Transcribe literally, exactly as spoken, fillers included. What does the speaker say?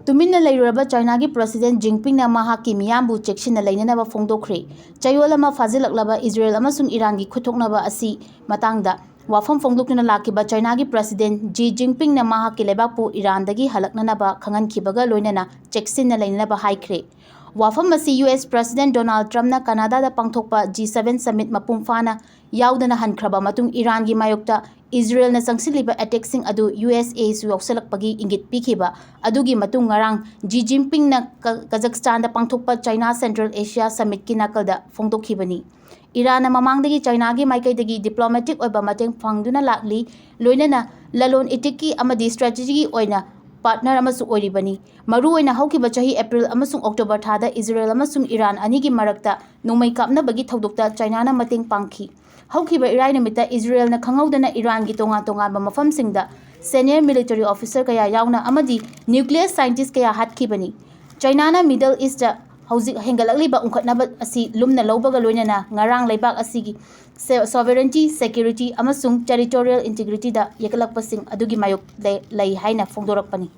ꯇꯨꯃꯤꯟꯅ ꯂꯩꯔꯨꯔꯕ ꯆꯥꯏꯅꯥꯒꯤ ꯄ꯭ꯔꯁꯤꯗꯦꯟ ꯖꯤꯟꯄꯤꯡꯅ ꯃꯍꯥꯛꯀꯤ ꯃꯤꯌꯥꯝꯕꯨ ꯆꯦꯛꯁꯤꯟꯅ ꯂꯩꯅꯅꯕ ꯐꯣꯡꯗꯣꯛꯈ꯭ꯔꯦ꯫ ꯆꯌꯣꯜ ꯑꯃ ꯐꯥꯖꯤꯜꯂꯛꯂꯕ ꯏꯖꯔꯦꯜ ꯑꯃꯁꯨꯡ ꯏꯔꯥꯟꯒꯤ ꯈꯨꯠꯊꯣꯛꯅꯕ ꯑꯁꯤ ꯃꯇꯥꯡꯗ ꯋꯥꯐꯝ ꯐꯣꯡꯗꯣꯛꯇꯨꯅ ꯂꯥꯛꯈꯤꯕ ꯆꯥꯏꯅꯥꯒꯤ ꯄ꯭ꯔꯁꯤꯗꯦꯟ ꯖꯤ ꯖꯤꯟꯄꯤꯡꯅ ꯃꯍꯥꯛꯀꯤ ꯂꯩꯕꯥꯛꯄꯨ ꯏꯔꯥꯟꯗꯒꯤ ꯍꯜꯂꯛꯅꯅꯕ ꯈꯪꯍꯟꯈꯤꯕꯒ ꯂꯣꯏꯅꯅ ꯆꯦꯛꯁꯤꯟꯅ ꯂꯩꯅꯅꯕ ꯍꯥꯏꯈ꯭ꯔꯦ꯫ ꯋꯥꯐꯝ ꯑꯁꯤ ꯌꯨ ꯑꯦꯁ ꯄ꯭ꯔꯁꯤꯗꯦꯟ ꯗꯣꯅꯥꯜꯗ ꯇ꯭ꯔꯝꯞꯅ ꯀꯅꯥꯗꯥꯗ ꯄꯥꯡꯊꯣꯛꯄ ꯖꯤ ꯁꯚꯦꯟ ꯁꯃꯤꯠ ꯃꯄꯨꯡ ꯐꯥꯅ ꯌꯥꯎꯗꯅ ꯍꯟꯈ꯭ꯔꯕ ꯃꯇꯨꯡ ꯏꯔꯥꯟꯒꯤ ꯃꯥꯌꯣꯛꯇ ꯏꯖꯔꯦꯜꯅ ꯆꯪꯁꯤꯜꯂꯤꯕ ꯑꯦꯇꯦꯛꯁꯤꯡ ꯑꯗꯨ ꯌꯨ ꯑꯦꯁ ꯑꯦꯁꯨ ꯌꯥꯎꯁꯜꯂꯛꯄꯒꯤ ꯏꯪꯒꯤꯠ ꯄꯤꯈꯤꯕ ꯑꯗꯨꯒꯤ ꯃꯇꯨꯡ ꯉꯔꯥꯡ ꯖꯤ ꯖꯤꯟꯄꯤꯡꯅ ꯀ-, ꯀꯖꯛꯁꯇꯥꯟꯗ ꯄꯥꯡꯊꯣꯛꯄ ꯆꯥꯏꯅꯥ ꯁꯦꯟꯇ꯭ꯔꯦꯜ ꯑꯦꯁꯤꯌꯥ ꯁꯃꯤꯠꯀꯤ ꯅꯥꯀꯜꯗ ꯐꯣꯡꯗꯣꯛꯈꯤꯕꯅꯤ꯫ ꯏꯔꯥꯟꯅ ꯃꯃꯥꯡꯗꯒꯤ ꯆꯥꯏꯅꯥꯒꯤ ꯃꯥꯏꯀꯩꯗꯒꯤ ꯗꯤꯄ꯭ꯂꯣꯃꯦꯇꯤꯛ ꯑꯣꯏꯕ ꯃꯇꯦꯡ ꯐꯪꯗꯨꯅ ꯂꯥꯛꯂꯤ, ꯂꯣꯏꯅꯅ ꯂꯂꯣꯟ ꯏꯇꯤꯛꯀꯤ ꯑꯃꯗꯤ ꯁ꯭ꯇ꯭ꯔꯦꯇꯦꯖꯤꯒꯤ ꯑꯣꯏꯅ ꯄꯥꯔꯠꯅꯔ ꯑꯃꯁꯨ ꯑꯣꯏꯔꯤꯕꯅꯤ꯫ ꯃꯔꯨꯑꯣꯏꯅ ꯍꯧꯈꯤꯕ ꯆꯍꯤ ꯑꯦꯄ꯭ꯔꯤꯜ ꯑꯃꯁꯨꯡ ꯑꯣꯛꯇꯣꯕꯔ ꯊꯥꯗ ꯏꯖꯔꯦꯜ ꯑꯃꯁꯨꯡ ꯏꯔꯥꯟ ꯑꯅꯤꯒꯤ ꯃꯔꯛꯇ ꯅꯣꯡꯃꯩ ꯀꯥꯞꯅꯕꯒꯤ ꯊꯧꯗꯣꯛꯇ ꯆꯥꯏꯅꯥꯅ ꯃꯇꯦꯡ ꯄꯥꯡꯈꯤ꯫ ꯍꯧꯈꯤꯕ ꯏꯔꯥꯏ ꯅꯨꯃꯤꯠꯇ ꯏꯖꯔꯦꯜꯅ ꯈꯪꯍꯧꯗꯅ ꯏꯔꯥꯟꯒꯤ ꯇꯣꯉꯥꯟ ꯇꯣꯉꯥꯟꯕ ꯃꯐꯝꯁꯤꯡꯗ ꯁꯦꯅꯤꯌꯔ ꯃꯤꯂꯤꯇꯔꯤ ꯑꯣꯐꯤꯁꯔ ꯀꯌꯥ ꯌꯥꯎꯅ ꯑꯃꯗꯤ ꯅ꯭ꯌꯨꯀ꯭ꯂꯤꯌꯔ ꯁꯥꯏꯟꯇꯤꯁ ꯀꯌꯥ ꯍꯥꯠꯈꯤꯕꯅꯤ꯫ ꯆꯥꯏꯅꯥꯅ ꯃꯤꯗꯜ ꯏꯁꯇ ꯍꯧꯖꯤꯛ ꯍꯦꯟꯒꯠꯂꯛꯂꯤꯕ ꯎꯪꯈꯠꯅꯕ ꯑꯁꯤ ꯂꯨꯝꯅ ꯂꯧꯕꯒ ꯂꯣꯏꯅꯅ ꯉꯔꯥꯡ ꯂꯩꯕꯥꯛ ꯑꯁꯤꯒꯤ ꯁꯦ-, sovereignty, security ꯑꯃꯁꯨꯡ territorial integrityꯗ ꯌꯦꯛꯂꯛꯄꯁꯤꯡ ꯑꯗꯨꯒꯤ ꯃꯥꯌꯣꯛ ꯂꯩ, ꯂꯩ ꯍꯥꯏꯅ ꯐꯣꯡꯗꯣꯔꯛꯄꯅꯤ꯫